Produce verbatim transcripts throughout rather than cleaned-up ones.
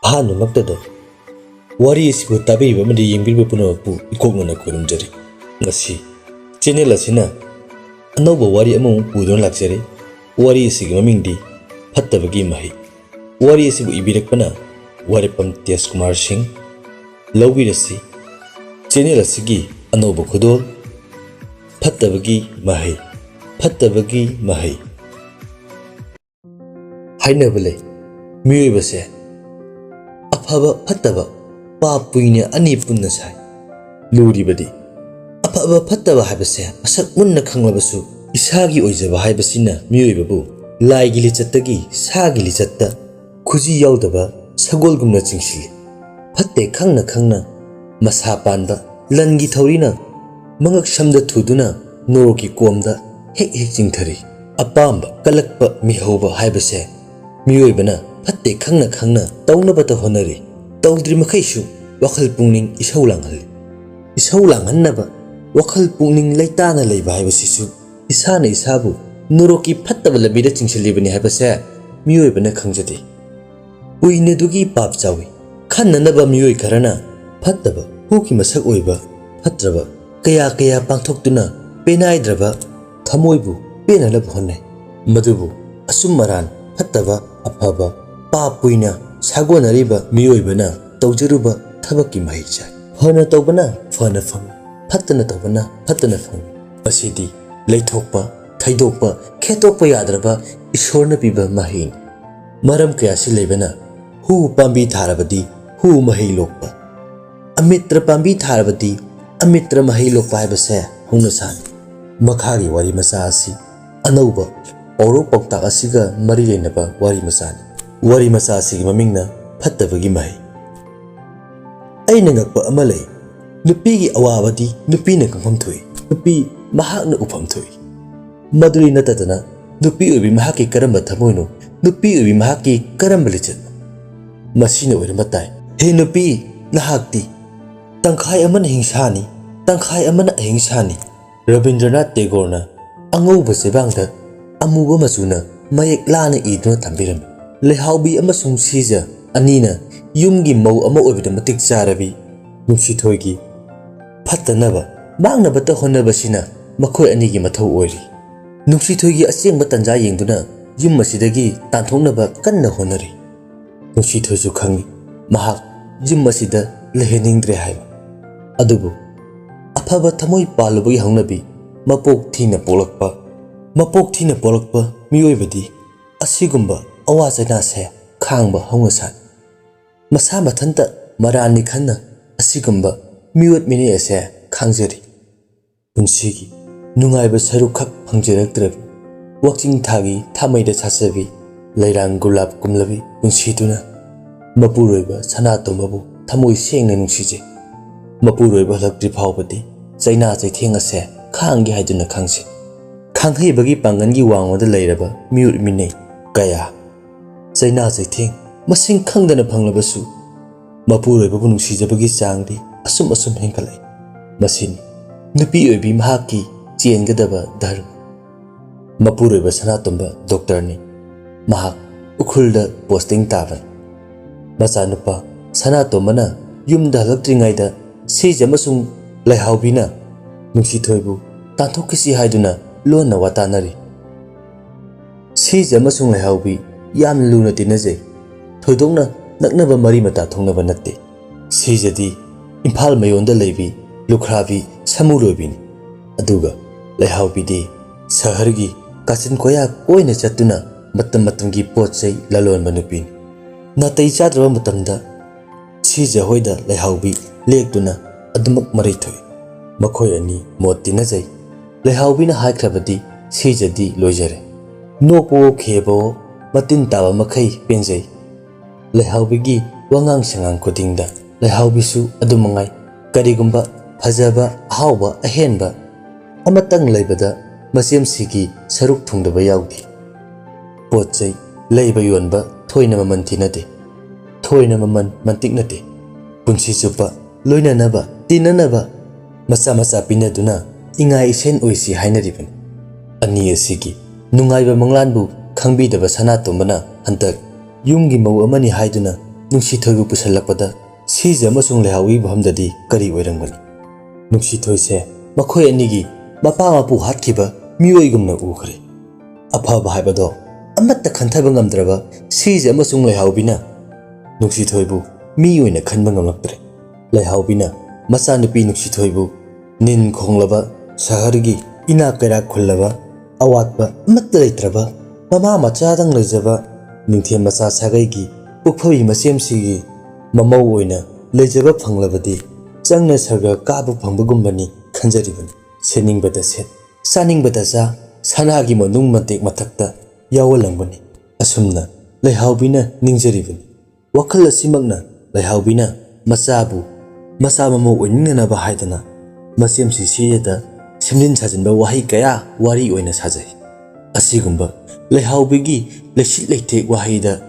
ꯑꯍꯥꯟꯕꯃꯛꯇꯗ ꯋꯥꯔꯤ ꯑꯁꯤꯕꯨ ꯇꯥꯕꯤꯔꯤꯕ ꯑꯃꯗꯤ ꯌꯦꯡꯕꯤꯔꯤꯕ ꯄꯨꯝꯅꯃꯛꯄꯨ ꯏꯀꯣꯛꯅꯅ ꯈꯨꯔꯨꯝꯖꯔꯤ꯫ ꯉꯁꯤ ꯆꯦꯅꯦꯜ ꯑꯁꯤꯅ ꯑꯅꯧꯕ ꯋꯥꯔꯤ ꯑꯃꯃꯨꯛ ꯄꯨꯗꯨꯅ ꯂꯥꯛꯆꯔꯤ꯫ ꯋꯥꯔꯤ ꯑꯁꯤꯒꯤ ꯃꯃꯤꯡꯗꯤ ꯐꯠꯇꯕꯒꯤ ꯃꯍꯩ꯫ ꯋꯥꯔꯤ ꯑꯁꯤꯕꯨ ꯏꯕꯤꯔꯛꯄꯅ ꯋꯥꯔꯦꯄꯝ ꯇꯦꯖꯀꯨꯃꯥꯔ ꯁꯤꯡ꯫ ꯂꯧꯕꯤꯔꯁꯤ ꯆꯦꯅꯦꯜ ꯑꯁꯤꯒꯤ ꯑꯅꯧꯕ ꯈꯨꯗꯣꯜ, ꯐꯠꯇꯕꯒꯤ ꯃꯍꯩ, ꯐꯠꯇꯕꯒꯤ ꯃꯍꯩ꯫ ꯍꯥꯏꯅꯕ ꯂꯩ, ꯃꯤꯑꯣꯏꯕꯁꯦ ꯑꯐꯕ ꯐꯠꯇꯕ, ꯄꯥꯞ ꯄꯨꯏꯅ ꯑꯅꯤ ꯄꯨꯟꯅ ꯁꯥꯏ꯫ ꯂꯨꯔꯤꯕꯗꯤ ꯑꯐꯕ ꯐꯠꯇꯕ ꯍꯥꯏꯕꯁꯦ ꯃꯁꯛ ꯃꯨꯟꯅ ꯈꯪꯂꯕꯁꯨ, ꯏꯁꯥꯒꯤ ꯑꯣꯏꯖꯕ ꯍꯥꯏꯕꯁꯤꯅ ꯃꯤꯑꯣꯏꯕꯕꯨ ꯂꯥꯏꯒꯤ ꯂꯤꯆꯠꯇꯒꯤ ꯁꯥꯒꯤ ꯂꯤꯆꯠꯇ ꯈꯨꯖꯤ ꯌꯥꯎꯗꯕ ꯁꯒꯣꯜꯒꯨꯝꯅ ꯆꯤꯡꯁꯤꯜꯂꯤ꯫ ꯐꯠꯇꯦ ꯈꯪꯅ ꯈꯪꯅ ꯃꯁꯥ ꯄꯥꯟꯕ ꯂꯟꯒꯤ ꯊꯧꯔꯤꯅ ꯃꯉꯛꯁꯝꯗ ꯊꯨꯗꯨꯅ ꯅꯣꯔꯣꯛꯀꯤ ꯀꯣꯝꯗ ꯍꯦꯛ ꯍꯦꯛ ꯆꯤꯡꯊꯔꯤ꯫ ꯑꯄꯥꯝꯕ ꯀꯜꯂꯛꯄ ꯃꯤꯍꯧꯕ ꯍꯥꯏꯕꯁꯦ ꯃꯤꯑꯣꯏꯕꯅ ꯐꯠꯇꯦ ꯈꯪꯅ ꯈꯪꯅ ꯇꯧꯅꯕꯇ ꯍꯣꯠꯅꯔꯤ꯫ ꯇꯧꯗ꯭ꯔꯤ ꯃꯈꯩꯁꯨ ꯋꯥꯈꯜ ꯄꯨꯛꯅꯤꯡ ꯏꯁꯧ ꯂꯥꯡꯍꯜꯂꯤ꯫ ꯏꯁꯧ ꯂꯥꯡꯍꯟꯅꯕ ꯋꯥꯈꯜ ꯄꯨꯛꯅꯤꯡ ꯂꯩꯇꯥꯅ ꯂꯩꯕ ꯍꯥꯏꯕꯁꯤꯁꯨ ꯏꯁꯥꯅ ꯏꯁꯥꯕꯨ ꯅꯣꯔꯣꯛꯀꯤ ꯐꯠꯇꯕ ꯂꯝꯕꯤꯗ ꯆꯤꯡꯁꯤꯜꯂꯤꯕꯅꯤ ꯍꯥꯏꯕꯁꯦ ꯃꯤꯑꯣꯏꯕꯅ ꯈꯪꯖꯗꯦ꯫ ꯀꯨꯏꯅꯗꯨꯒꯤ ꯄꯥꯞ ꯆꯥꯎꯏ꯫ ꯈꯟꯅꯅꯕ ꯃꯤꯑꯣꯏ ꯈꯔꯅ ꯐꯠꯇꯕ ꯍꯨꯒꯤ ꯃꯁꯛ ꯑꯣꯏꯕ ꯐꯠꯇ꯭ꯔꯕ ꯀꯌꯥ ꯀꯌꯥ ꯄꯥꯡꯊꯣꯛꯇꯨꯅ ꯄꯦꯅꯥꯏꯗ꯭ꯔꯕ ꯊꯃꯣꯏꯕꯨ ꯄꯦꯟꯅꯅꯕ ꯍꯣꯠꯅꯩ꯫ ꯃꯗꯨꯕꯨ ꯑꯆꯨꯝ ꯑꯔꯥꯟ, ꯐꯠꯇꯕ ꯑꯐꯕ, ꯄꯥꯞ ꯄꯨꯏꯅ ꯁꯥꯒꯣꯟꯅꯔꯤꯕ ꯃꯤꯑꯣꯏꯕꯅ ꯇꯧꯖꯔꯨꯕ ꯊꯕꯛꯀꯤ ꯃꯍꯩ ꯆꯥꯏ꯫ ꯐꯅ ꯇꯧꯕꯅ ꯐꯅ ꯐꯪꯏ, ꯐꯠꯇꯅ ꯇꯧꯕꯅ ꯐꯠꯇꯅ ꯐꯪꯏ꯫ ꯃꯁꯤꯗꯤ ꯂꯩꯊꯣꯛꯄ, ꯊꯩꯗꯣꯛꯄ, ꯈꯦꯠꯇꯣꯛꯄ ꯌꯥꯗ꯭ꯔꯕ ꯏꯁꯣꯔꯅ ꯄꯤꯕ ꯃꯍꯩꯅꯤ꯫ ꯃꯔꯝ ꯀꯌꯥꯁꯤ ꯂꯩꯕꯅ ꯍꯨ ꯄꯥꯝꯕꯤ ꯊꯥꯔꯕꯗꯤ ꯍꯨ ꯃꯍꯩ ꯂꯣꯛꯄ, ꯑꯃꯤꯇ꯭ꯔ ꯄꯥꯝꯕꯤ ꯊꯥꯔꯕꯗꯤ ꯑꯃꯤꯇ꯭ꯔ ꯃꯍꯩ ꯂꯣꯛꯄ ꯍꯥꯏꯕꯁꯦ ꯍꯧꯅꯁꯥꯅꯤ꯫ ꯃꯈꯥꯒꯤ ꯋꯥꯔꯤ ꯃꯆꯥ ꯑꯁꯤ ꯑꯅꯧꯕ ꯄꯥꯎꯔꯧ ꯄꯥꯎꯇꯥꯛ ꯑꯁꯤꯒ ꯃꯔꯤ ꯂꯩꯅꯕ ꯋꯥꯔꯤ ꯃꯆꯥꯅꯤ꯫ ꯋꯥꯔꯤ ꯃꯆꯥ ꯑꯁꯤꯒꯤ ꯃꯃꯤꯡꯅ ꯐꯠꯇꯕꯒꯤ ꯃꯍꯩ꯫ ꯑꯩꯅ ꯉꯛꯄ ꯑꯃ ꯂꯩ꯫ ꯅꯨꯄꯤꯒꯤ ꯑꯋꯥꯕꯗꯤ ꯅꯨꯄꯤꯅ ꯈꯪꯐꯝ ꯊꯣꯛꯏ꯫ ꯅꯨꯄꯤ ꯃꯍꯥꯛꯅ ꯎꯐꯝ ꯊꯣꯛꯏ꯫ ꯃꯗꯨꯗꯤ ꯅꯠꯇꯗꯅ ꯅꯨꯄꯤ ꯑꯣꯏꯕꯤ ꯃꯍꯥꯛꯀꯤ ꯀꯔꯝꯕ ꯊꯃꯣꯏꯅꯣ? ꯅꯨꯄꯤ ꯑꯣꯏꯕꯤ ꯃꯍꯥꯛꯀꯤ ꯀꯔꯝꯕ ꯂꯤꯆꯠꯅꯣ? ꯃꯁꯤꯅ ꯑꯣꯏꯔꯝꯕ ꯇꯥꯏ꯫ ꯍꯦ ꯅꯨꯄꯤ, ꯅꯍꯥꯛꯇꯤ ꯇꯪꯈꯥꯏ ꯑꯃꯅ ꯍꯤꯡꯁꯥꯅꯤ, ꯇꯪꯈꯥꯏ ꯑꯃꯅ ꯑꯍꯤꯡꯁꯥꯅꯤ꯫ ꯔꯕꯤꯟꯗ꯭ꯔꯅꯥꯊ ꯇꯦꯒꯣꯔꯅ ꯑꯉꯧꯕ ꯆꯦꯕꯥꯡꯗ ꯑꯃꯨꯕ ꯃꯆꯨꯅ ꯃꯌꯦꯛ ꯂꯥꯅ ꯏꯗꯨꯅ ꯊꯝꯕꯤꯔꯝꯃꯤ꯫ ꯂꯩꯍꯥꯎꯕꯤ ꯑꯃꯁꯨꯡ ꯁꯤꯖ ꯑꯅꯤꯅ ꯌꯨꯝꯒꯤ ꯃꯧ ꯑꯃ ꯑꯣꯏꯕꯗ ꯃꯇꯤꯛ ꯆꯥꯔꯕꯤ ꯅꯨꯡꯁꯤꯊꯣꯏꯒꯤ ꯐꯠꯇꯅꯕ, ꯃꯥꯡꯅꯕꯇ ꯍꯣꯠꯅꯕꯁꯤꯅ ꯃꯈꯣꯏ ꯑꯅꯤꯒꯤ ꯃꯊꯧ ꯑꯣꯏꯔꯤ꯫ ꯅꯨꯡꯁꯤꯊꯣꯏꯒꯤ ꯑꯆꯦꯡꯕ ꯇꯥꯟꯖꯥ ꯌꯦꯡꯗꯨꯅ ꯌꯨꯝ ꯑꯁꯤꯗꯒꯤ ꯇꯥꯟꯊꯣꯛꯅꯕ ꯀꯟꯅ ꯍꯣꯠꯅꯔꯤ꯫ ꯅꯨꯡꯁꯤꯊꯣꯏꯁꯨ ꯈꯪꯏ, ꯃꯍꯥꯛ ꯌꯨꯝ ꯑꯁꯤꯗ ꯂꯩꯍꯟꯅꯤꯡꯗ꯭ꯔꯦ ꯍꯥꯏꯕ꯫ ꯑꯗꯨꯕꯨ ꯑꯐꯕ ꯊꯃꯣꯏ ꯄꯥꯜꯂꯨꯕꯒꯤ ꯍꯧꯅꯕꯤ, ꯃꯄꯣꯛ ꯊꯤꯅ ꯄꯣꯛꯂꯛꯄ, ꯃꯄꯣꯛ ꯊꯤꯅ ꯄꯣꯛꯂꯛꯄ ꯃꯤꯑꯣꯏꯕꯗꯤ ꯑꯁꯤꯒꯨꯝꯕ ꯑꯋꯥ ꯆꯩꯅꯥꯁꯦ ꯈꯥꯡꯕ ꯍꯧꯅꯁꯥꯅꯤ꯫ ꯃꯁꯥ ꯃꯊꯟꯇ ꯃꯔꯥꯜꯅꯤ ꯈꯟꯅ ꯑꯁꯤꯒꯨꯝꯕ ꯃꯤꯑꯣꯠ ꯃꯤꯅꯩ ꯑꯁꯦ ꯈꯥꯡꯖꯔꯤ꯫ ꯄꯨꯟꯁꯤꯒꯤ ꯅꯨꯡꯉꯥꯏꯕ ꯁꯔꯨꯛꯈꯛ ꯐꯪꯖꯔꯛꯇ꯭ꯔꯕꯤ ꯋꯥꯛꯆꯤꯡ ꯊꯥꯒꯤ ꯊꯥꯃꯩꯗ ꯁꯥꯠꯆꯕꯤ ꯂꯩꯔꯥꯡ ꯒꯨꯂꯥꯞ ꯀꯨꯝꯂꯕꯤ ꯄꯨꯟꯁꯤꯗꯨꯅ ꯃꯄꯨꯔꯣꯏꯕ ꯁꯅꯥꯇꯣꯝꯕꯕꯨ ꯊꯃꯣꯏ ꯁꯦꯡꯅ ꯅꯨꯡꯁꯤꯖꯩ꯫ ꯃꯄꯨꯔꯣꯏꯕ ꯍꯜꯂꯛꯇ꯭ꯔꯤ ꯐꯥꯎꯕꯗꯤ ꯆꯩꯅꯥ ꯆꯩꯊꯦꯡ ꯑꯁꯦ ꯈꯥꯡꯒꯦ ꯍꯥꯏꯗꯨꯅ ꯈꯪꯖꯩ꯫ ꯈꯥꯡꯍꯩꯕꯒꯤ ꯄꯥꯡꯒꯜꯒꯤ ꯋꯥꯡꯃꯗ ꯂꯩꯔꯕ ꯃꯤꯑꯣꯠ ꯃꯤꯅꯩ ꯀꯌꯥ, ꯆꯩꯅꯥ ꯆꯩꯊꯦꯡ ꯃꯁꯤꯡ ꯈꯪꯗꯅ ꯐꯪꯂꯕꯁꯨ, ꯃꯄꯨꯔꯣꯏꯕꯕꯨ ꯅꯨꯡꯁꯤꯖꯕꯒꯤ ꯆꯥꯡꯗꯤ ꯑꯁꯨꯝ ꯑꯁꯨꯝ ꯍꯦꯟꯒꯠꯂꯛꯏ꯫ ꯃꯁꯤꯅꯤ ꯅꯨꯄꯤ ꯑꯣꯏꯕꯤ ꯃꯍꯥꯛꯀꯤ ꯆꯦꯟꯒꯗꯕ ꯙꯔꯃ꯫ ꯃꯄꯨꯔꯣꯏꯕ ꯁꯅꯥꯇꯣꯝꯕ ꯗꯣꯛꯇꯔꯅꯤ꯫ ꯃꯍꯥꯛ ꯎꯈ꯭ꯔꯨꯜꯗ ꯄꯣꯁꯇꯤꯡ ꯇꯥꯕꯅꯤ꯫ ꯃꯆꯥꯅꯨꯄꯥ ꯁꯅꯥꯇꯣꯝꯕꯅ ꯌꯨꯝꯗ ꯍꯜꯂꯛꯇ꯭ꯔꯤꯉꯩꯗ ꯁꯤꯖ ꯑꯃꯁꯨꯡ ꯂꯩꯍꯥꯎꯕꯤꯅ ꯅꯨꯡꯁꯤꯊꯣꯏꯕꯨ ꯇꯥꯟꯊꯣꯛꯈꯤꯁꯤ ꯍꯥꯏꯗꯨꯅ ꯂꯣꯟꯅ ꯋꯥꯇꯥꯅꯔꯤ꯫ ꯁꯤꯖ ꯑꯃꯁꯨꯡ ꯂꯩꯍꯥꯎꯕꯤ ꯌꯥꯝꯅ ꯂꯨꯅ ꯇꯤꯟꯅꯖꯩ꯫ ꯊꯣꯏꯗꯣꯛꯅ ꯅꯛꯅꯕ ꯃꯔꯤ ꯃꯇꯥ ꯊꯣꯛꯅꯕ ꯅꯠꯇꯦ꯫ ꯁꯤꯖꯗꯤ ꯏꯝꯐꯥꯜ ꯃꯌꯣꯟꯗ ꯂꯩꯕꯤ ꯂꯨꯈ꯭ꯔꯥꯕꯤ ꯁꯃꯨꯔꯣꯏꯕꯤꯅꯤ꯫ ꯑꯗꯨꯒ ꯂꯩꯍꯥꯎꯕꯤꯗꯤ ꯁꯍꯔꯒꯤ ꯀꯥꯆꯤꯟ ꯀꯣꯌꯥ ꯀꯣꯏꯅ ꯆꯠꯇꯨꯅ ꯃꯇꯝ ꯃꯇꯝꯒꯤ ꯄꯣꯠ ꯆꯩ ꯂꯂꯣꯟꯕ ꯅꯨꯄꯤꯅꯤ꯫ ꯅꯥꯇꯩ ꯆꯥꯗ꯭ꯔꯕ ꯃꯇꯝꯗ ꯁꯤꯖ ꯍꯣꯏꯗ ꯂꯩꯍꯥꯎꯕꯤ ꯂꯦꯛꯇꯨꯅ ꯑꯗꯨꯃꯛ ꯃꯔꯩ ꯊꯣꯛꯏ꯫ ꯃꯈꯣꯏ ꯑꯅꯤ ꯃꯣꯠ ꯇꯤꯟꯅꯖꯩ꯫ ꯂꯩꯍꯥꯎꯕꯤꯅ ꯍꯥꯏꯈ꯭ꯔꯕꯗꯤ ꯁꯤꯖꯗꯤ ꯂꯣꯏꯖꯔꯦ꯫ ꯅꯣꯛꯄꯋꯣ ꯈꯦꯕꯋꯣ ꯃꯇꯤꯟ ꯇꯥꯕ ꯃꯈꯩ ꯄꯦꯟꯖꯩ꯫ ꯂꯩꯍꯥꯎꯕꯤꯒꯤ ꯋꯥꯉꯥꯡ ꯁꯉꯥꯡ ꯈꯨꯗꯤꯡꯗ ꯂꯩꯍꯥꯎꯕꯤꯁꯨ ꯑꯗꯨ ꯃꯉꯥꯏ꯫ ꯀꯔꯤꯒꯨꯝꯕ ꯐꯖꯕ, ꯑꯍꯥꯎꯕ, ꯑꯍꯦꯟꯕ ꯑꯃꯇꯪ ꯂꯩꯕꯗ ꯃꯆꯦꯝꯁꯤꯒꯤ ꯁꯔꯨꯛ ꯊꯨꯡꯗꯕ ꯌꯥꯎꯗꯦ꯫ ꯄꯣꯠ ꯆꯩ ꯂꯩꯕ ꯌꯣꯟꯕ ꯊꯣꯏꯅ ꯃꯃꯜ ꯊꯤꯅꯗꯦ꯫ ꯊꯣꯏꯅ ꯃꯃꯜ ꯃꯟꯇꯤꯛꯅꯗꯦ꯫ ꯄꯨꯟꯁꯤ ꯆꯨꯞꯄ ꯂꯣꯏꯅꯅꯕ, ꯇꯤꯟꯅꯅꯕ ꯃꯆꯥ ꯃꯆꯥ ꯄꯤꯅꯗꯨꯅ ꯏꯉꯥ ꯏꯁꯦꯟ ꯑꯣꯏꯁꯤ ꯍꯥꯏꯅꯔꯤꯕꯅꯤ꯫ ꯑꯅꯤ ꯑꯁꯤꯒꯤ ꯅꯨꯡꯉꯥꯏꯕ ꯃꯪꯂꯥꯟꯕꯨ ꯈꯪꯕꯤꯗꯕ ꯁꯅꯥꯇꯣꯝꯕꯅ ꯍꯟꯗꯛ ꯌꯨꯝꯒꯤ ꯃꯧ ꯑꯃꯅꯤ ꯍꯥꯏꯗꯨꯅ ꯅꯨꯡꯁꯤꯊꯣꯏꯕꯨ ꯄꯨꯁꯜꯂꯛꯄꯗ ꯁꯤꯖ ꯑꯃꯁꯨꯡ ꯂꯩꯍꯥꯎꯒꯤ ꯐꯝꯗꯗꯤ ꯀꯔꯤ ꯑꯣꯏꯔꯝꯒꯅꯤ? ꯅꯨꯡꯁꯤꯊꯣꯏꯁꯦ ꯃꯈꯣꯏ ꯑꯅꯤꯒꯤ ꯃꯄꯥ ꯃꯄꯨ ꯍꯥꯠꯈꯤꯕ ꯃꯤꯑꯣꯏꯒꯨꯝꯅ ꯎꯈ꯭ꯔꯦ꯫ ꯑꯐꯕ ꯍꯥꯏꯕꯗꯣ ꯑꯃꯠꯇ ꯈꯟꯊꯕ ꯉꯝꯗ꯭ꯔꯕ ꯁꯤꯖ ꯑꯃꯁꯨꯡ ꯂꯩꯍꯥꯎꯕꯤꯅ ꯅꯨꯡꯁꯤꯊꯣꯏꯕꯨ ꯃꯤ ꯑꯣꯏꯅ ꯈꯟꯕ ꯉꯝꯂꯛꯇ꯭ꯔꯦ꯫ ꯂꯩꯍꯥꯎꯕꯤꯅ ꯃꯆꯥꯅꯨꯄꯤ ꯅꯨꯡꯁꯤꯊꯣꯏꯕꯨ ꯅꯤꯟ ꯈꯣꯡꯂꯕ ꯁꯍꯔꯒꯤ ꯏꯅꯥꯛ ꯀꯩꯔꯥꯛ ꯈꯨꯜꯂꯕ, ꯑꯋꯥꯠꯄ ꯑꯃꯠꯇ ꯂꯩꯇ꯭ꯔꯕ, ꯃꯃꯥ ꯃꯆꯥꯗꯪ ꯂꯩꯖꯕ ꯅꯤꯡꯊꯦꯝ ꯃꯆꯥ ꯁꯥꯒꯩꯒꯤ ꯄꯣꯛꯐꯕꯤ ꯃꯆꯦꯝꯁꯤꯒꯤ ꯃꯃꯧ ꯑꯣꯏꯅ ꯂꯩꯖꯕ ꯐꯪꯂꯕꯗꯤ ꯆꯪꯅ ꯁꯔꯒ ꯀꯥꯕ ꯐꯪꯕꯒꯨꯝꯕꯅꯤ ꯈꯟꯖꯔꯤꯕꯅꯤ꯫ ꯁꯦꯠꯅꯤꯡꯕꯗ ꯁꯦꯠ, ꯆꯥꯅꯤꯡꯕꯗ ꯆꯥ, ꯁꯅꯥꯒꯤ ꯃꯅꯨꯡ ꯃꯇꯦꯛ ꯃꯊꯛꯇ ꯌꯥꯎꯍꯜꯂꯝꯒꯅꯤ꯫ ꯑꯁꯨꯝꯅ ꯂꯩꯍꯥꯎꯕꯤꯅ ꯅꯤꯡꯖꯔꯤꯕꯅꯤ꯫ ꯋꯥꯈꯜ ꯑꯁꯤꯃꯛꯅ ꯂꯩꯍꯥꯎꯕꯤꯅ ꯃꯆꯥꯕꯨ ꯃꯆꯥ ꯃꯃꯧ ꯑꯣꯏꯅꯤꯡꯅꯅꯕ ꯍꯥꯏꯗꯅ ꯃꯆꯦꯝꯁꯤ ꯁꯤꯖꯗ ꯁꯦꯝꯖꯤꯟ ꯁꯥꯖꯤꯟꯕ ꯋꯥꯍꯩ ꯀꯌꯥ ꯋꯥꯔꯤ ꯑꯣꯏꯅ ꯁꯥꯖꯩ꯫ ꯑꯁꯤꯒꯨꯝꯕ ꯂꯩꯍꯥꯎꯕꯤꯒꯤ ꯂꯩꯁꯤꯠ ꯂꯩꯊꯦꯛ ꯋꯥꯍꯩꯗ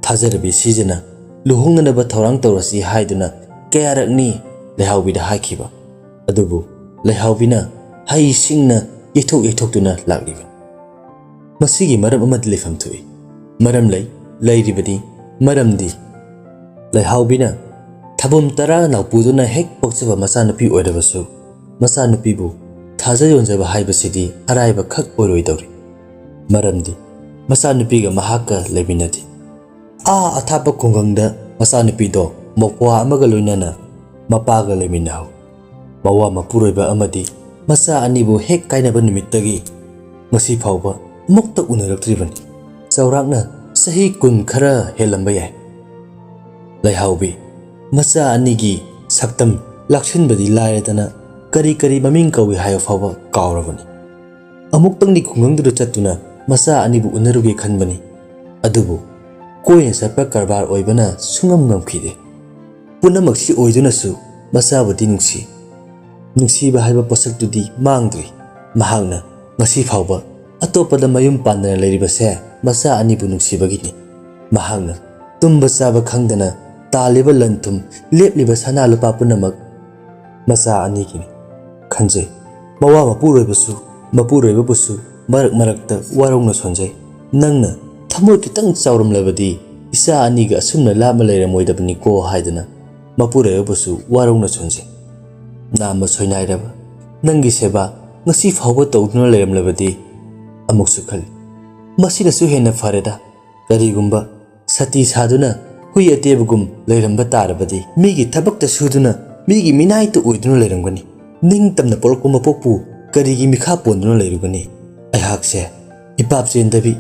ꯊꯥꯖꯔꯕꯤ ꯁꯤꯖꯅ ꯂꯨꯍꯣꯡꯅꯅꯕ ꯊꯧꯔꯥꯡ ꯇꯧꯔꯁꯤ ꯍꯥꯏꯗꯨꯅ ꯀꯌꯥꯔꯛꯅꯤ ꯂꯩꯍꯥꯎꯕꯤꯗ ꯍꯥꯏꯈꯤꯕ꯫ ꯑꯗꯨꯕꯨ ꯂꯩꯍꯥꯎꯕꯤꯅ ꯍꯩꯁꯤꯡꯅ ꯌꯩꯊꯣꯛ ꯌꯩꯊꯣꯛꯇꯨꯅ ꯂꯥꯛꯂꯤꯕꯅꯤ꯫ ꯃꯁꯤꯒꯤ ꯃꯔꯝ ꯑꯃꯗꯤ ꯂꯩꯐꯝ ꯊꯣꯛꯏ꯫ ꯃꯔꯝ ꯂꯩ, ꯂꯩꯔꯤꯕꯗꯤ꯫ ꯃꯔꯝꯗꯤ ꯂꯩꯍꯥꯎꯕꯤꯅ ꯊꯥꯕꯨꯝ ꯇꯔꯥ ꯅꯥꯎꯄꯨꯗꯨꯅ ꯍꯦꯛ ꯄꯣꯛꯆꯕ ꯃꯆꯥꯅꯨꯄꯤ ꯑꯣꯏꯔꯕꯁꯨ, ꯃꯆꯥꯅꯨꯄꯤꯕꯨ ꯊꯥꯖ ꯌꯣꯟꯖꯕ ꯍꯥꯏꯕꯁꯤꯗꯤ ꯑꯔꯥꯏꯕ ꯈꯛ ꯑꯣꯏꯔꯣꯏꯗꯧꯔꯤ꯫ ꯃꯔꯝꯗꯤ ꯃꯆꯥꯅꯨꯄꯤꯒ ꯃꯍꯥꯛꯀ ꯂꯩꯃꯤꯟꯅꯗꯦ꯫ ꯑꯥ ꯑꯊꯥꯞꯄ ꯈꯨꯡꯒꯪꯗ ꯃꯆꯥꯅꯨꯄꯤꯗꯣ ꯃꯧꯄ꯭ꯋꯥ ꯑꯃꯒ ꯂꯣꯏꯅꯅ ꯃꯄꯥꯒ ꯂꯩꯃꯤꯟꯅꯍꯧꯏ꯫ ꯃꯋꯥ ꯃꯄꯨꯔꯣꯏꯕ ꯑꯃꯗꯤ ꯃꯆꯥ ꯑꯅꯤꯕꯨ ꯍꯦꯛ ꯀꯥꯏꯅꯕ ꯅꯨꯃꯤꯠꯇꯒꯤ ꯉꯁꯤ ꯐꯥꯎꯕ ꯑꯃꯨꯛꯇ ꯎꯅꯔꯛꯇ꯭ꯔꯤꯕꯅꯤ꯫ ꯆꯥꯎꯔꯥꯛꯅ ꯆꯍꯤ ꯀꯨꯟ ꯈꯔ ꯍꯦꯜꯂꯝꯕ ꯌꯥꯏ꯫ ꯂꯩꯍꯥꯎꯕꯤ ꯃꯆꯥ ꯑꯅꯤꯒꯤ ꯁꯛꯇꯝ ꯂꯥꯛꯁꯤꯟꯕꯗꯤ ꯂꯥꯏꯔꯗꯅ ꯀꯔꯤ ꯀꯔꯤ ꯃꯃꯤꯡ ꯀꯧꯏ ꯍꯥꯏꯕ ꯐꯥꯎꯕ ꯀꯥꯎꯔꯕꯅꯤ꯫ ꯑꯃꯨꯛꯇꯪꯗꯤ ꯈꯨꯡꯒꯪꯗꯨꯗ ꯆꯠꯇꯨꯅ ꯃꯆꯥ ꯑꯅꯤꯕꯨ ꯎꯅꯔꯨꯒꯦ ꯈꯟꯕꯅꯤ꯫ ꯑꯗꯨꯕꯨ ꯀꯣꯏꯅ ꯆꯠꯄ ꯀꯔꯕꯥꯔ ꯑꯣꯏꯕꯅ ꯁꯨꯡꯉꯝ ꯉꯝꯈꯤꯗꯦ꯫ ꯄꯨꯝꯅꯃꯛꯁꯤ ꯑꯣꯏꯗꯨꯅꯁꯨ ꯃꯆꯥꯕꯨꯗꯤ ꯅꯨꯡꯁꯤ꯫ ꯅꯨꯡꯁꯤꯕ ꯍꯥꯏꯕ ꯄꯣꯠꯁꯛꯇꯨꯗꯤ ꯃꯥꯡꯗ꯭ꯔꯤ꯫ ꯃꯍꯥꯛꯅ ꯉꯁꯤ ꯐꯥꯎꯕ ꯑꯇꯣꯞꯄꯗ ꯃꯌꯨꯝ ꯄꯥꯟꯗꯅ ꯂꯩꯔꯤꯕꯁꯦ ꯃꯆꯥ ꯑꯅꯤꯕꯨ ꯅꯨꯡꯁꯤꯕꯒꯤꯅꯤ꯫ ꯃꯍꯥꯛꯅ ꯇꯨꯝꯕ ꯆꯥꯕ ꯈꯪꯗꯅ ꯇꯥꯜꯂꯤꯕ ꯂꯟ ꯊꯨꯝ, ꯂꯦꯞꯂꯤꯕ ꯁꯅꯥ ꯂꯨꯄꯥ ꯄꯨꯝꯅꯃꯛ ꯃꯆꯥ ꯑꯅꯤꯒꯤꯅꯤ ꯈꯟꯖꯩ꯫ ꯃꯋꯥ ꯃꯄꯨꯔꯣꯏꯕꯁꯨ, ꯃꯄꯨꯔꯣꯏꯕꯕꯨꯁꯨ ꯃꯔꯛ ꯃꯔꯛꯇ ꯋꯥꯔꯧꯅ ꯁꯣꯟꯖꯩ꯫ ꯅꯪꯅ ꯊꯃꯣꯏ ꯈꯤꯇꯪ ꯆꯥꯎꯔꯝꯂꯕꯗꯤ ꯏꯆꯥ ꯑꯅꯤꯒ ꯑꯁꯨꯝꯅ ꯂꯥꯞꯅ ꯂꯩꯔꯝꯃꯣꯏꯗꯕꯅꯤꯀꯣ ꯍꯥꯏꯗꯨꯅ ꯃꯄꯨꯔꯣꯏꯕꯕꯨꯁꯨ ꯋꯥꯔꯧꯅ ꯁꯣꯟꯖꯩ꯫ ꯅꯥꯝꯃ ꯁꯣꯏꯅꯥꯏꯔꯕ ꯅꯪꯒꯤ ꯁꯦꯕꯥ ꯉꯁꯤ ꯐꯥꯎꯕ ꯇꯧꯗꯨꯅ ꯂꯩꯔꯝꯂꯕꯗꯤ ꯑꯃꯨꯛꯁꯨ ꯈꯜꯂꯤ, ꯃꯁꯤꯅꯁꯨ ꯍꯦꯟꯅ ꯐꯔꯦꯗ꯫ ꯀꯔꯤꯒꯨꯝꯕ ꯁꯇꯤ ꯁꯥꯗꯨꯅ ꯍꯨꯏ ꯑꯇꯦꯕꯒꯨꯝ ꯂꯩꯔꯝꯕ ꯇꯥꯔꯕꯗꯤ, ꯃꯤꯒꯤ ꯊꯕꯛꯇ ꯁꯨꯗꯨꯅ ꯃꯤꯒꯤ ꯃꯤꯅꯥꯏꯇ ꯑꯣꯏꯗꯨꯅ ꯂꯩꯔꯝꯒꯅꯤ꯫ ꯅꯤꯡꯇꯝꯅ ꯄꯣꯛꯂꯛꯄ ꯃꯄꯣꯛꯄꯨ ꯀꯔꯤꯒꯤ ꯃꯤꯈꯥ ꯄꯣꯟꯗꯨꯅ ꯂꯩꯔꯨꯒꯅꯤ? ꯑꯩꯍꯥꯛꯁꯦ ꯏꯄꯥꯞ ꯆꯦꯟꯗꯕꯤ,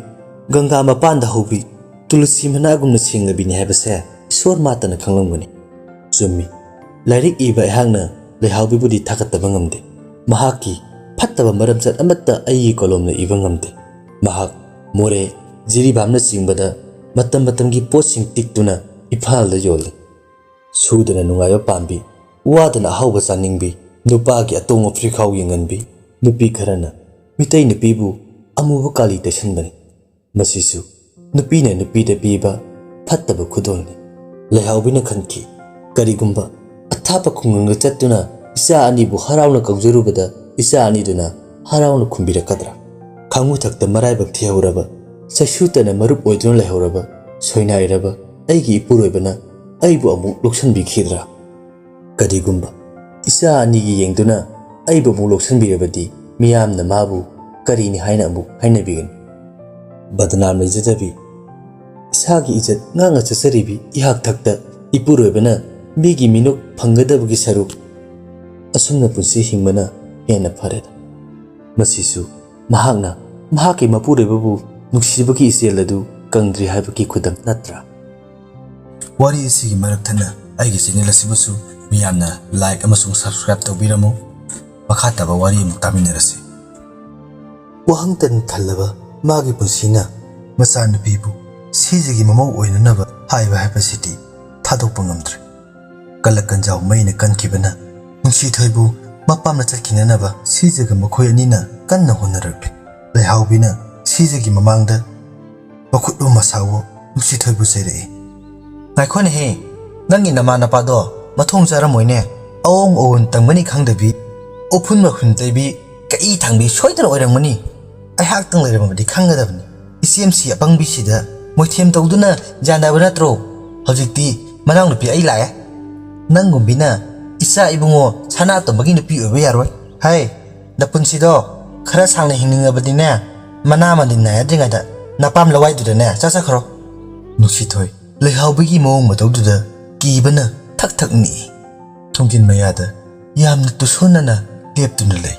ꯒꯪꯒꯥ ꯃꯄꯥꯟꯗ ꯍꯧꯕꯤ ꯇꯨꯂꯁꯤ ꯃꯅꯥꯒꯨꯝꯅ ꯁꯦꯡꯂꯕꯤꯅꯤ ꯍꯥꯏꯕꯁꯦ ꯏꯁꯣꯔ ꯃꯥꯇꯅ ꯈꯪꯂꯝꯒꯅꯤ꯫ ꯆꯨꯝꯃꯤ, ꯂꯥꯏꯔꯤꯛ ꯏꯕ ꯑꯩꯍꯥꯛꯅ ꯂꯩꯍꯥꯎꯕꯤꯕꯨꯗꯤ ꯊꯥꯒꯠꯇꯕ ꯉꯝꯗꯦ꯫ ꯃꯍꯥꯛꯀꯤ ꯐꯠꯇꯕ ꯃꯔꯝꯆꯠ ꯑꯃꯠꯇ ꯑꯩꯒꯤ ꯀꯣꯂꯣꯝꯅ ꯏꯕ ꯉꯝꯗꯦ꯫ ꯃꯍꯥꯛ ꯃꯣꯔꯦ, ꯖꯤꯔꯤꯕꯥꯝꯅꯆꯤꯡꯕꯗ ꯃꯇꯝ ꯃꯇꯝꯒꯤ ꯄꯣꯠꯁꯤꯡ ꯇꯤꯛꯇꯨꯅ ꯏꯝꯐꯥꯜꯗ ꯌꯣꯜꯂꯤ꯫ ꯁꯨꯗꯅ ꯅꯨꯡꯉꯥꯏꯕ ꯄꯥꯝꯕꯤ, ꯋꯥꯗꯅ ꯑꯍꯥꯎꯕ ꯆꯥꯅꯤꯡꯕꯤ, ꯅꯨꯄꯥꯒꯤ ꯑꯇꯣꯡꯕ ꯐꯤꯈꯥꯎ ꯌꯦꯡꯍꯟꯕꯤ, ꯅꯨꯄꯤ ꯈꯔꯅ ꯃꯤꯇꯩ ꯅꯨꯄꯤꯕꯨ ꯑꯃꯨꯕ ꯀꯥꯂꯤ ꯇꯩꯁꯟꯕꯅꯤ꯫ ꯃꯁꯤꯁꯨ ꯅꯨꯄꯤꯅ ꯅꯨꯄꯤꯗ ꯄꯤꯕ ꯐꯠꯇꯕ ꯈꯨꯗꯣꯜꯅꯤ꯫ ꯂꯩꯍꯥꯎꯕꯤꯅ ꯈꯟꯈꯤ, ꯀꯔꯤꯒꯨꯝꯕ ꯑꯊꯥꯞꯄ ꯈꯨꯡꯒꯪꯗ ꯆꯠꯇꯨꯅ ꯏꯆꯥ ꯑꯅꯤꯕꯨ ꯍꯔꯥꯎꯅ ꯀꯧꯖꯔꯨꯕꯗ ꯏꯆꯥ ꯑꯅꯤꯗꯨꯅ ꯍꯔꯥꯎꯅ ꯈꯨꯝꯕꯤꯔꯛꯀꯗ꯭ꯔꯥ? ꯈꯥꯡꯉꯨꯊꯛꯇ ꯃꯔꯥꯏꯕꯛ ꯊꯤꯍꯧꯔꯕ, ꯆꯩꯁꯨꯇꯅ ꯃꯔꯨꯞ ꯑꯣꯏꯗꯨꯅ ꯂꯩꯍꯧꯔꯕ ꯁꯣꯏꯅꯥꯏꯔꯕ ꯑꯩꯒꯤ ꯏꯄꯨꯔꯣꯏꯕꯅ ꯑꯩꯕꯨ ꯑꯃꯨꯛ ꯂꯧꯁꯤꯟꯕꯤꯈꯤꯗ꯭ꯔꯥ? ꯀꯔꯤꯒꯨꯝꯕ ꯏꯆꯥ ꯑꯅꯤꯒꯤ ꯌꯦꯡꯗꯨꯅ ꯑꯩꯕꯨ ꯑꯃꯨꯛ ꯂꯧꯁꯤꯟꯕꯤꯔꯕꯗꯤ ꯃꯤꯌꯥꯝꯅ ꯃꯥꯕꯨ ꯀꯔꯤꯅꯤ ꯍꯥꯏꯅ ꯑꯃꯨꯛ ꯍꯥꯏꯅꯕꯤꯒꯅꯤ? ꯕꯗꯅꯥꯝ ꯂꯩꯖꯗꯕꯤ, ꯏꯁꯥꯒꯤ ꯏꯖꯠ ꯉꯥꯛꯅ ꯆꯠꯆꯔꯤꯕꯤ ꯏꯍꯥꯛ ꯊꯛꯇ ꯏꯄꯨꯔꯣꯏꯕꯅ ꯃꯤꯒꯤ ꯃꯤꯅꯣꯛ ꯐꯪꯒꯗꯕꯒꯤ ꯁꯔꯨꯛ ꯑꯁꯨꯝꯅ ꯄꯨꯟꯁꯤ ꯍꯤꯡꯕꯅ ꯍꯦꯟꯅ ꯐꯔꯦꯗ꯫ ꯃꯁꯤꯁꯨ ꯃꯍꯥꯛꯅ ꯃꯍꯥꯛꯀꯤ ꯃꯄꯨꯔꯣꯏꯕꯕꯨ ꯅꯨꯡꯁꯤꯕꯒꯤ ꯏꯆꯦꯜ ꯑꯗꯨ ꯀꯪꯗ꯭ꯔꯤ ꯍꯥꯏꯕꯒꯤ ꯈꯨꯗꯝ ꯅꯠꯇ꯭ꯔꯥ? ꯋꯥꯔꯤ ꯑꯁꯤꯒꯤ ꯃꯔꯛ ꯊꯠꯅ ꯑꯩꯒꯤ ꯆꯦꯅꯦꯜ ꯑꯁꯤꯕꯨꯁꯨ ꯃꯤꯌꯥꯝꯅ ꯂꯥꯏꯛ ꯑꯃꯁꯨꯡ ꯁꯕꯁꯀ꯭ꯔꯥꯏꯕ ꯇꯧꯕꯤꯔꯝꯃꯨ꯫ ꯃꯈꯥ ꯇꯥꯕ ꯋꯥꯔꯤ ꯑꯃꯨꯛ ꯇꯥꯃꯤꯟꯅꯔꯁꯤ꯫ ꯋꯥꯍꯪꯇꯅ ꯊꯜꯂꯕ ꯃꯥꯒꯤ ꯄꯨꯟꯁꯤꯅ ꯃꯆꯥꯅꯨꯄꯤꯕꯨ ꯁꯤꯖꯒꯤ ꯃꯃꯧ ꯑꯣꯏꯅꯅꯕ ꯍꯥꯏꯕ ꯍꯥꯏꯕꯁꯤꯗꯤ ꯊꯥꯗꯣꯛꯄ ꯉꯝꯗ꯭ꯔꯦ꯫ ꯀꯂꯛ ꯀꯟꯖꯥꯎ ꯃꯩꯅ ꯀꯟꯈꯤꯕꯅ ꯅꯨꯡꯁꯤꯊꯣꯏꯕꯨ ꯃꯄꯥꯝꯗ ꯆꯠꯈꯤꯅꯅꯕ ꯁꯤꯖꯒ ꯃꯈꯣꯏ ꯑꯅꯤꯅ ꯀꯟꯅ ꯍꯣꯠꯅꯔꯛꯂꯤ꯫ ꯂꯩꯍꯥꯎꯕꯤꯅ ꯁꯤꯖꯒꯤ ꯃꯃꯥꯡꯗ ꯃꯈꯨꯠ ꯑꯃ ꯁꯥꯎꯋꯣ ꯅꯨꯡꯁꯤꯊꯣꯏꯕꯨ ꯆꯩꯔꯛꯏ꯫ ꯉꯥꯏꯈꯣꯅꯦꯍꯦ, ꯅꯪꯒꯤ ꯅꯃꯥ ꯅꯄꯥꯗꯣ ꯃꯊꯣꯡ ꯆꯥꯔꯝꯃꯣꯏꯅꯦ꯫ ꯑꯑꯣꯡ ꯑꯑꯣꯟ ꯇꯝꯒꯅꯤ ꯈꯪꯗꯕꯤ, ꯎꯐꯨꯟ ꯃꯐꯨꯟ ꯇꯩꯕꯤ, ꯀꯛꯏ ꯊꯥꯡꯕꯤ ꯁꯣꯏꯗꯅ ꯑꯣꯏꯔꯝꯒꯅꯤ꯫ ꯑꯩꯍꯥꯛꯇꯪ ꯂꯩꯔꯝꯃꯕꯗꯤ ꯈꯪꯒꯗꯕꯅꯤ꯫ ꯏꯆꯦꯝꯁꯤ ꯑꯄꯪꯕꯤꯁꯤꯗ ꯃꯣꯏꯊꯦꯝ ꯇꯧꯗꯨꯅ ꯌꯥꯅꯕ ꯅꯠꯇ꯭ꯔꯣ? ꯍꯧꯖꯤꯛꯇꯤ ꯃꯅꯥꯎꯅꯨꯄꯤ ꯑꯩ ꯂꯥꯛꯑꯦ꯫ ꯅꯪꯒꯨꯝꯕꯤꯅ ꯏꯆꯥ ꯏꯕꯨꯡꯉꯣ ꯁꯅꯥꯇꯣꯝꯕꯒꯤ ꯅꯨꯄꯤ ꯑꯣꯏꯕ ꯌꯥꯔꯣꯏ꯫ ꯍꯥꯏ, ꯅꯄꯨꯟꯁꯤꯗꯣ ꯈꯔ ꯁꯥꯡꯅ ꯍꯤꯡꯅꯤꯡꯉꯕꯗꯤꯅꯦ, ꯃꯅꯥ ꯃꯅꯤꯟ ꯅꯥꯏꯔꯗ꯭ꯔꯤꯉꯩꯗ ꯅꯄꯥꯝ ꯂꯋꯥꯏꯗꯨꯗꯅꯦ ꯆꯠꯆꯈ꯭ꯔꯣ꯫ ꯅꯨꯡꯁꯤꯊꯣꯏ ꯂꯩꯍꯥꯎꯕꯤꯒꯤ ꯃꯑꯣꯡ ꯃꯇꯧꯗꯨꯗ ꯀꯤꯕꯅ ꯊꯛ ꯊꯛ ꯅꯤꯛꯏ꯫ ꯊꯣꯡꯖꯤꯟ ꯃꯌꯥꯗ ꯌꯥꯝꯅ ꯇꯨꯁꯣꯟꯅꯅ ꯂꯦꯞꯇꯨꯅ ꯂꯩ꯫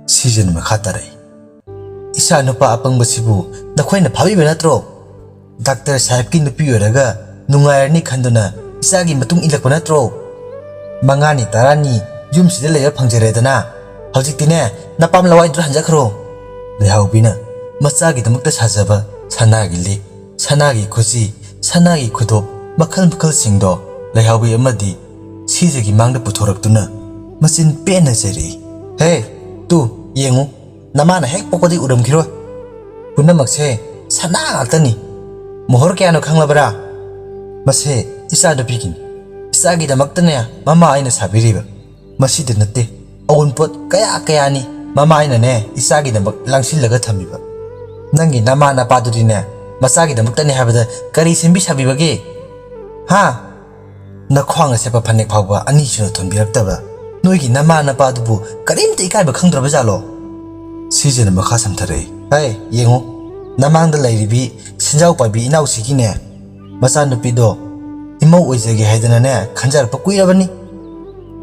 ꯁꯤꯖꯟ ꯃꯈꯥ ꯇꯥꯔꯛꯏ꯫ "ꯏꯆꯥ ꯅꯨꯄꯥ ꯑꯄꯪꯕꯁꯤꯕꯨ ꯅꯈꯣꯏꯅ ꯐꯥꯕꯤꯕ ꯅꯠꯇ꯭ꯔꯣ? ꯗꯥꯛꯇꯔ ꯁꯥꯍꯦꯕꯀꯤ ꯅꯨꯄꯤ ꯑꯣꯏꯔꯒ ꯅꯨꯡꯉꯥꯏꯔꯅꯤ ꯈꯟꯗꯨꯅ ꯏꯆꯥꯒꯤ ꯃꯇꯨꯡ ꯏꯜꯂꯛꯄ ꯅꯠꯇ꯭ꯔꯣ? ꯃꯉꯥꯅꯤ ꯇꯔꯥꯅꯤ ꯌꯨꯝꯁꯤꯗ ꯂꯩꯕ ꯐꯪꯖꯔꯦꯗꯅ, ꯍꯧꯖꯤꯛꯇꯤꯅꯦ ꯅꯄꯥꯝ ꯂꯋꯥꯏꯗꯨꯗ ꯍꯟꯖꯈ꯭ꯔꯣ"꯫ ꯂꯩꯍꯥꯎꯕꯤꯅ ꯃꯆꯥꯒꯤꯗꯃꯛꯇ ꯁꯥꯖꯕ ꯁꯅꯥꯒꯤ ꯂꯤꯛ, ꯁꯅꯥꯒꯤ ꯈꯨꯖꯤ, ꯁꯅꯥꯒꯤ ꯈꯨꯗꯣꯞ ꯃꯈꯜ ꯃꯈꯜꯁꯤꯡꯗꯣ ꯂꯩꯍꯥꯎꯕꯤ ꯑꯃꯗꯤ ꯁꯤꯖꯒꯤ ꯃꯥꯡꯗ ꯄꯨꯊꯣꯔꯛꯇꯨꯅ ꯃꯆꯤꯟ ꯄꯦꯟꯅ ꯆꯩꯔꯛꯏ꯫ "ꯍꯦ, ꯇꯨ, ꯌꯦꯡꯉꯨ, ꯅꯃꯥꯅ ꯍꯦꯛ ꯄꯣꯛꯄꯗꯒꯤ ꯎꯔꯝꯈꯤꯔꯣꯏ꯫ ꯄꯨꯝꯅꯃꯛꯁꯦ ꯁꯅꯥ ꯉꯥꯛꯇꯅꯤ꯫ ꯃꯣꯍꯣꯔ ꯀꯌꯥꯅꯣ ꯈꯪꯂꯕ꯭ꯔꯥ? ꯃꯁꯦ ꯏꯆꯥ ꯅꯨꯄꯤꯒꯤꯅꯤ꯫ ꯏꯆꯥꯒꯤꯗꯃꯛꯇꯅꯦ ꯃꯃꯥ ꯑꯩꯅ ꯁꯥꯕꯤꯔꯤꯕ꯫ ꯃꯁꯤꯗ ꯅꯠꯇꯦ, ꯑꯋꯨꯟꯄꯣꯠ ꯀꯌꯥ ꯀꯌꯥꯅꯤ ꯃꯃꯥ ꯑꯩꯅꯅꯦ ꯏꯆꯥꯒꯤꯗꯃꯛ ꯂꯥꯡꯁꯤꯜꯂꯒ ꯊꯝꯃꯤꯕ꯫ ꯅꯪꯒꯤ ꯅꯃꯥ ꯅꯄꯥꯗꯨꯗꯤꯅꯦ ꯃꯆꯥꯒꯤꯗꯃꯛꯇꯅꯦ ꯍꯥꯏꯕꯗ ꯀꯔꯤ ꯁꯦꯝꯕꯤ ꯁꯥꯕꯤꯕꯒꯦ? ꯍꯥ? ꯅꯈ꯭ꯋꯥꯡꯅ ꯁꯦꯠꯄ ꯐꯅꯦꯛ ꯐꯥꯎꯕ ꯑꯅꯤꯁꯨꯅ ꯊꯣꯟꯕꯤꯔꯛꯇꯕ ꯅꯣꯏꯒꯤ ꯅꯃꯥ ꯅꯄꯥꯗꯨꯕꯨ ꯀꯔꯤꯝꯇ ꯏꯀꯥꯏꯕ ꯈꯪꯗ꯭ꯔꯕ ꯖꯥꯠꯂꯣ?" ꯁꯤꯖꯅ ꯃꯈꯥ ꯁꯝꯊꯔꯛꯏ꯫ "ꯍꯦ, ꯌꯦꯡꯉꯨ, ꯅꯃꯥꯡꯗ ꯂꯩꯔꯤꯕꯤ ꯁꯦꯟꯖꯥꯎ ꯄꯥꯏꯕꯤ ꯏꯅꯥꯎꯁꯤꯒꯤꯅꯦ ꯃꯆꯥꯅꯨꯄꯤꯗꯣ ꯏꯃꯧ ꯑꯣꯏꯖꯒꯦ ꯍꯥꯏꯗꯅꯅꯦ ꯈꯟꯖꯔꯛꯄ ꯀꯨꯏꯔꯕꯅꯤ꯫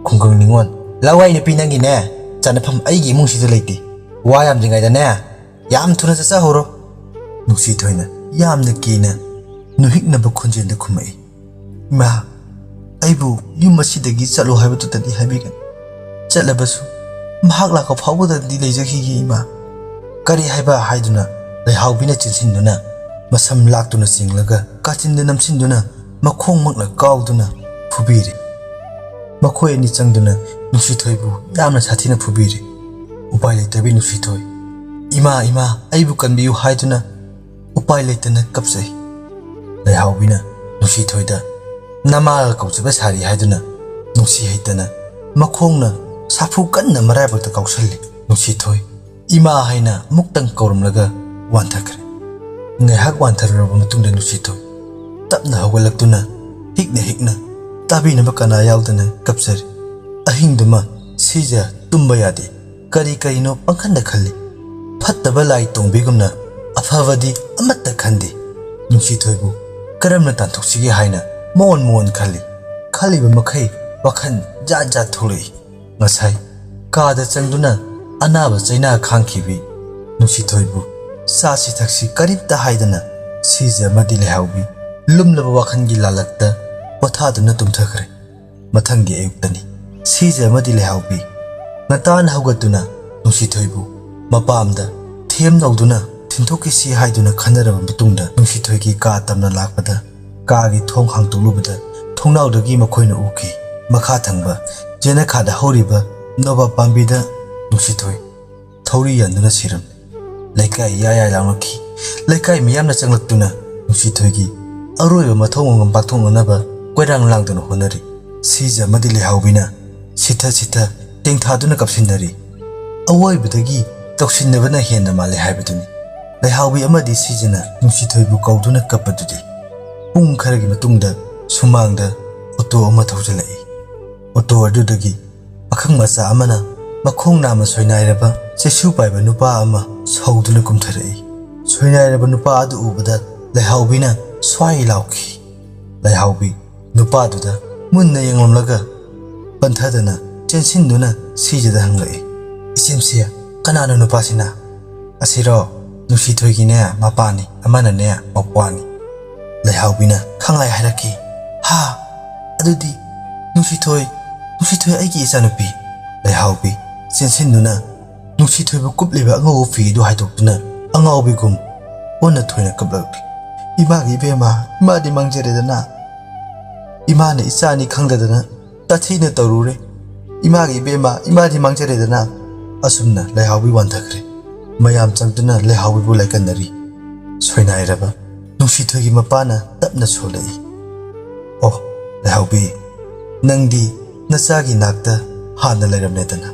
ꯈꯨꯡꯒꯪ ꯅꯤꯉꯣꯜ, ꯂꯋꯥꯏ ꯅꯨꯄꯤ ꯅꯪꯒꯤꯅꯦ ꯆꯟꯅꯐꯝ ꯑꯩꯒꯤ ꯏꯃꯨꯡꯁꯤꯗ ꯂꯩꯇꯦ꯫ ꯋꯥ ꯌꯥꯝꯗ꯭ꯔꯤꯉꯩꯗꯅꯦ ꯌꯥꯝ ꯊꯨꯅ ꯆꯠꯆꯍꯧꯔꯣ"꯫ ꯅꯨꯡꯁꯤꯊꯣꯏꯅ ꯌꯥꯝꯅ ꯀꯤꯅ ꯅꯨꯍꯤꯛꯅꯕ ꯈꯣꯟꯖꯦꯜꯗ ꯈꯨꯝꯃꯛꯏ꯫ "ꯏꯃꯥ, ꯑꯩꯕꯨ ꯌꯨꯝ ꯑꯁꯤꯗꯒꯤ ꯆꯠꯂꯣ ꯍꯥꯏꯕꯗꯨꯗꯗꯤ ꯍꯥꯏꯕꯤꯒꯅꯨ꯫ ꯆꯠꯂꯕꯁꯨ ꯃꯍꯥꯛ ꯂꯥꯛꯄ ꯐꯥꯎꯕꯗꯗꯤ ꯂꯩꯖꯈꯤꯒꯦ ꯏꯃꯥ"꯫ "ꯀꯔꯤ ꯍꯥꯏꯕ?" ꯍꯥꯏꯗꯨꯅ ꯂꯩꯍꯥꯎꯕꯤꯅ ꯆꯦꯟꯁꯤꯟꯗꯨꯅ ꯃꯁꯝ ꯂꯥꯛꯇꯨꯅ ꯆꯤꯡꯂꯒ ꯀꯥꯆꯤꯟꯗ ꯅꯝꯁꯤꯟꯗꯨꯅ ꯃꯈꯣꯡꯃꯛꯅ ꯀꯥꯎꯗꯨꯅ ꯐꯨꯕꯤꯔꯦ꯫ ꯃꯈꯣꯏ ꯑꯅꯤ ꯆꯪꯗꯨꯅ ꯅꯨꯡꯁꯤꯊꯣꯏꯕꯨ ꯌꯥꯝꯅ ꯁꯥꯊꯤꯅ ꯐꯨꯕꯤꯔꯦ꯫ ꯎꯄꯥꯏ ꯂꯩꯇꯕꯤ ꯅꯨꯡꯁꯤꯊꯣꯏ, "ꯏꯃꯥ, ꯏꯃꯥ, ꯑꯩꯕꯨ ꯀꯟꯕꯤꯌꯨ" ꯍꯥꯏꯗꯨꯅ ꯎꯄꯥꯏ ꯂꯩꯇꯅ ꯀꯞꯆꯩ꯫ ꯂꯩꯍꯥꯎꯕꯤꯅ ꯅꯨꯡꯁꯤꯊꯣꯏꯗ ꯅꯃꯥꯒ ꯀꯧꯖꯕ ꯁꯥꯔꯤ ꯍꯥꯏꯗꯨꯅ ꯅꯨꯡꯁꯤ ꯍꯩꯇꯅ ꯃꯈꯣꯡꯅ ꯁꯥꯐꯨ ꯀꯟꯅ ꯃꯔꯥꯏꯕꯛꯇ ꯀꯥꯎꯁꯜꯂꯤ꯫ ꯅꯨꯡꯁꯤꯊꯣꯏ ꯏꯃꯥ ꯍꯥꯏꯅ ꯑꯃꯨꯛꯇꯪ ꯀꯧꯔꯝꯂꯒ ꯋꯥꯟꯊꯈ꯭ꯔꯦ꯫ ꯉꯥꯏꯍꯥꯛ ꯋꯥꯟꯊꯔꯨꯔꯕ ꯃꯇꯨꯡꯗ ꯅꯨꯡꯁꯤꯊꯣꯏ ꯇꯞꯅ ꯍꯧꯒꯠꯂꯛꯇꯨꯅ ꯍꯤꯛꯅ ꯍꯤꯛꯅ ꯇꯥꯕꯤꯅꯕ ꯀꯅꯥ ꯌꯥꯎꯗꯅ ꯀꯞꯆꯔꯤ꯫ ꯑꯍꯤꯡꯗꯨꯃ ꯁꯤꯖ ꯇꯨꯝꯕ ꯌꯥꯗꯦ꯫ ꯀꯔꯤ ꯀꯔꯤꯅꯣ ꯄꯪꯈꯟꯗ ꯈꯜꯂꯤ꯫ ꯐꯠꯇꯕ ꯂꯥꯏ ꯇꯣꯡꯕꯤꯒꯨꯝꯅ ꯑꯐꯕꯗꯤ ꯑꯃꯠꯇ ꯈꯟꯗꯦ꯫ ꯅꯨꯡꯁꯤꯊꯣꯏꯕꯨ ꯀꯔꯝꯅ ꯇꯥꯟꯊꯣꯛꯁꯤꯒꯦ ꯍꯥꯏꯅ ꯃꯑꯣꯟ ꯃꯑꯣꯟ ꯈꯜꯂꯤ꯫ ꯈꯜꯂꯤꯕ ꯃꯈꯩ ꯋꯥꯈꯜ ꯖꯥꯠ ꯖꯥꯠ ꯊꯣꯛꯂꯛꯏ꯫ ꯉꯁꯥꯏ ꯀꯥꯗ ꯆꯪꯗꯨꯅ ꯑꯅꯥꯕ ꯆꯩꯅꯥ ꯈꯥꯡꯈꯤꯕꯤ ꯅꯨꯡꯁꯤꯊꯣꯏꯕꯨ ꯆꯥꯁꯤ ꯊꯛꯁꯤ ꯀꯔꯤꯝꯇ ꯍꯥꯏꯗꯅ ꯁꯤꯖ ꯑꯃꯗꯤ ꯂꯩꯍꯥꯎꯕꯤ ꯂꯨꯝꯂꯕ ꯋꯥꯈꯜꯒꯤ ꯂꯥꯂꯛꯇ ꯄꯣꯊꯥꯗꯨꯅ ꯇꯨꯝꯊꯈ꯭ꯔꯦ꯫ ꯃꯊꯪꯒꯤ ꯑꯌꯨꯛꯇꯅꯤ꯫ ꯁꯤꯖ ꯑꯃꯗꯤ ꯂꯩꯍꯥꯎꯕꯤ ꯉꯟꯇꯥꯅ ꯍꯧꯒꯠꯇꯨꯅ ꯅꯨꯡꯁꯤꯊꯣꯏꯕꯨ ꯃꯄꯥꯝꯗ ꯊꯦꯝꯅꯧꯗꯨꯅ ꯊꯤꯟꯊꯣꯛꯈꯤꯁꯤ ꯍꯥꯏꯗꯨꯅ ꯈꯟꯅꯔꯕ ꯃꯇꯨꯡꯗ ꯅꯨꯡꯁꯤꯊꯣꯏꯒꯤ ꯀꯥ ꯇꯝꯅ ꯂꯥꯛꯄꯗ ꯀꯥꯒꯤ ꯊꯣꯡ ꯍꯥꯡꯗꯣꯛꯂꯨꯕꯗ ꯊꯣꯡꯅꯥꯎꯗꯒꯤ ꯃꯈꯣꯏꯅ ꯎꯈꯤ꯫ ꯃꯈꯥ ꯊꯪꯕ ꯌꯦꯅꯈꯥꯗ ꯍꯧꯔꯤꯕ ꯅꯣꯕꯥꯞ ꯄꯥꯝꯕꯤꯗ ꯅꯨꯡꯁꯤꯊꯣꯏ ꯊꯧꯔꯤ ꯌꯥꯟꯗꯨꯅ ꯁꯤꯔꯝꯃꯤ꯫ ꯂꯩꯀꯥꯏ ꯌꯥ ꯌꯥ ꯂꯥꯎꯅꯈꯤ꯫ ꯂꯩꯀꯥꯏ ꯃꯤꯌꯥꯝꯅ ꯆꯪꯂꯛꯇꯨꯅ ꯅꯨꯡꯁꯤꯊꯣꯏꯒꯤ ꯑꯔꯣꯏꯕ ꯃꯊꯧ ꯃꯉꯝ ꯄꯥꯡꯊꯣꯛꯅꯅꯕ ꯀꯣꯏꯔꯥꯡ ꯂꯥꯡꯗꯨꯅ ꯍꯣꯠꯅꯔꯤ꯫ ꯁꯤꯖ ꯑꯃꯗꯤ ꯂꯩꯍꯥꯎꯕꯤꯅ ꯁꯤꯊ ꯁꯤꯊ ꯇꯦꯡꯊꯥꯗꯨꯅ ꯀꯞꯁꯤꯟꯅꯔꯤ꯫ ꯑꯋꯣꯏꯕꯗꯒꯤ ꯇꯧꯁꯤꯟꯅꯕꯅ ꯍꯦꯟꯅ ꯃꯥꯜꯂꯦ ꯍꯥꯏꯕꯗꯨꯅꯤ꯫ ꯂꯩꯍꯥꯎꯕꯤ ꯑꯃꯗꯤ ꯁꯤꯖꯅ ꯅꯨꯡꯁꯤꯊꯣꯏꯕꯨ ꯀꯧꯗꯨꯅ ꯀꯞꯄꯗꯨꯗꯤ꯫ ꯄꯨꯡ ꯈꯔꯒꯤ ꯃꯇꯨꯡꯗ ꯁꯨꯃꯥꯡꯗ ꯑꯣꯇꯣ ꯑꯃ ꯊꯧꯖꯤꯜꯂꯛꯏ꯫ ꯑꯣꯇꯣ ꯑꯗꯨꯗꯒꯤ ꯄꯥꯈꯪ ꯃꯆꯥ ꯑꯃꯅ ꯃꯈꯣꯡ ꯅꯥꯝꯃ ꯁꯣꯏꯅꯥꯏꯔꯕ ꯆꯩꯁꯨ ꯄꯥꯏꯕ ꯅꯨꯄꯥ ꯑꯃ ꯁꯧꯗꯨꯅ ꯀꯨꯝꯊꯔꯛꯏ꯫ ꯁꯣꯏꯅꯥꯏꯔꯕ ꯅꯨꯄꯥ ꯑꯗꯨ ꯎꯕꯗ ꯂꯩꯍꯥꯎꯕꯤꯅ ꯁ꯭ꯋꯥꯏ ꯂꯥꯎꯈꯤ꯫ ꯂꯩꯍꯥꯎꯕꯤ ꯅꯨꯄꯥꯗꯨꯗ ꯃꯨꯟꯅ ꯌꯦꯡꯂꯝꯂꯒ ꯄꯟꯊꯗꯅ ꯆꯦꯟꯁꯤꯟꯗꯨꯅ ꯁꯤꯖꯗ ꯍꯪꯂꯛꯏ, "ꯏꯆꯦꯝꯁꯦ, ꯀꯅꯥꯅꯣ ꯅꯨꯄꯥꯁꯤꯅ?" "ꯑꯁꯤꯔꯣ? ꯅꯨꯡꯁꯤꯊꯣꯏꯒꯤꯅꯦ ꯃꯄꯥꯅꯤ, ꯑꯃꯅꯅꯦ ꯃꯧꯄ꯭ꯋꯥꯅꯤ꯫" ꯂꯩꯍꯥꯎꯕꯤꯅ ꯈꯪꯍꯥꯏ ꯍꯥꯏꯔꯛꯈꯤ, "ꯍꯥ? ꯑꯗꯨꯗꯤ ꯅꯨꯡꯁꯤꯊꯣꯏ, ꯅꯨꯡꯁꯤꯊꯣꯏ ꯑꯩꯒꯤ ꯏꯆꯥꯅꯨꯄꯤ꯫" ꯂꯩꯍꯥꯎꯕꯤ ꯆꯦꯟꯁꯤꯟꯗꯨꯅ ꯅꯨꯡꯁꯤꯊꯣꯏꯕꯨ ꯀꯨꯞꯂꯤꯕ ꯑꯉꯧꯕ ꯐꯤ ꯑꯗꯨ ꯍꯥꯏꯗꯣꯛꯇꯨꯅ ꯑꯉꯥꯎꯕꯤꯒꯨꯝ ꯑꯣꯟꯅ ꯊꯣꯏꯅ ꯀꯞꯂꯛꯂꯤ꯫ "ꯏꯃꯥꯒꯤ ꯏꯕꯦꯝꯃ, ꯏꯃꯥꯗꯤ ꯃꯥꯡꯖꯔꯦꯗꯅ꯫ ꯏꯃꯥꯅ ꯏꯆꯥꯅꯤ ꯈꯪꯗꯗꯅ ꯇꯥꯊꯤꯅ ꯇꯧꯔꯨꯔꯦ꯫ ꯏꯃꯥꯒꯤ ꯏꯕꯦꯝꯃ, ꯏꯃꯥꯗꯤ ꯃꯥꯡꯖꯔꯦꯗꯅ꯫" ꯑꯁꯨꯝꯅ ꯂꯩꯍꯥꯎꯕꯤ ꯋꯥꯟꯊꯈ꯭ꯔꯦ꯫ ꯃꯌꯥꯝ ꯆꯪꯗꯨꯅ ꯂꯩꯍꯥꯎꯕꯤꯕꯨ ꯂꯥꯏꯀꯠꯅꯔꯤ꯫ ꯁꯣꯏꯅꯥꯏꯔꯕ ꯅꯨꯡꯁꯤꯊꯣꯏꯒꯤ ꯃꯄꯥꯅ ꯇꯞꯅ ꯁꯣꯜꯂꯛꯏ, "ꯑꯣ, ꯂꯩꯍꯥꯎꯕꯤ, ꯅꯪꯗꯤ ꯅꯆꯥꯒꯤ ꯅꯥꯛꯇ ꯍꯥꯟꯅ ꯂꯩꯔꯝꯂꯦꯗꯅ꯫"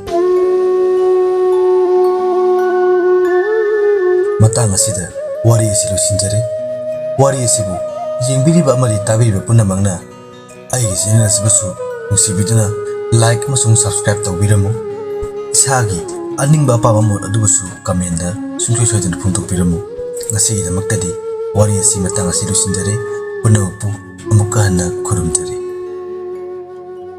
ꯃꯇꯥꯡ ꯑꯁꯤꯗ ꯋꯥꯔꯤ ꯑꯁꯤ ꯂꯣꯏꯁꯤꯟꯖꯔꯦ꯫ ꯋꯥꯔꯤ ꯑꯁꯤꯕꯨ ꯌꯦꯡꯕꯤꯔꯤꯕ ꯑꯃꯗꯤ ꯇꯥꯕꯤꯔꯤꯕ ꯄꯨꯝꯅꯃꯛꯅ ꯑꯩꯒꯤ ꯆꯦꯅꯦꯜ ꯑꯁꯤꯕꯨꯁꯨ ꯅꯨꯡꯁꯤꯕꯤꯗꯨꯅ ꯂꯥꯏꯛ ꯑꯃꯁꯨꯡ ꯁꯕꯁꯀ꯭ꯔꯥꯏꯕ ꯇꯧꯕꯤꯔꯝꯃꯨ꯫ ꯏꯁꯥꯒꯤ ꯑꯅꯤꯡꯕ ꯑꯄꯥꯝꯕ ꯃꯣꯠ ꯑꯗꯨꯕꯨꯁꯨ ꯀꯃꯦꯟꯗ ꯁꯨꯡꯁꯣꯏ ꯁꯣꯏꯗꯅ ꯐꯣꯡꯗꯣꯛꯄꯤꯔꯝꯃꯨ꯫ ꯉꯁꯤꯒꯤꯗꯃꯛꯇꯗꯤ ꯋꯥꯔꯤ ꯑꯁꯤ ꯃꯇꯥꯡ ꯑꯁꯤ ꯂꯣꯏꯁꯤꯟꯖꯔꯦ꯫ ꯄꯨꯝꯅꯃꯛꯄꯨ ꯑꯃꯨꯛꯀ ꯍꯟꯅ ꯈꯨꯔꯨꯝꯖꯔꯤ꯫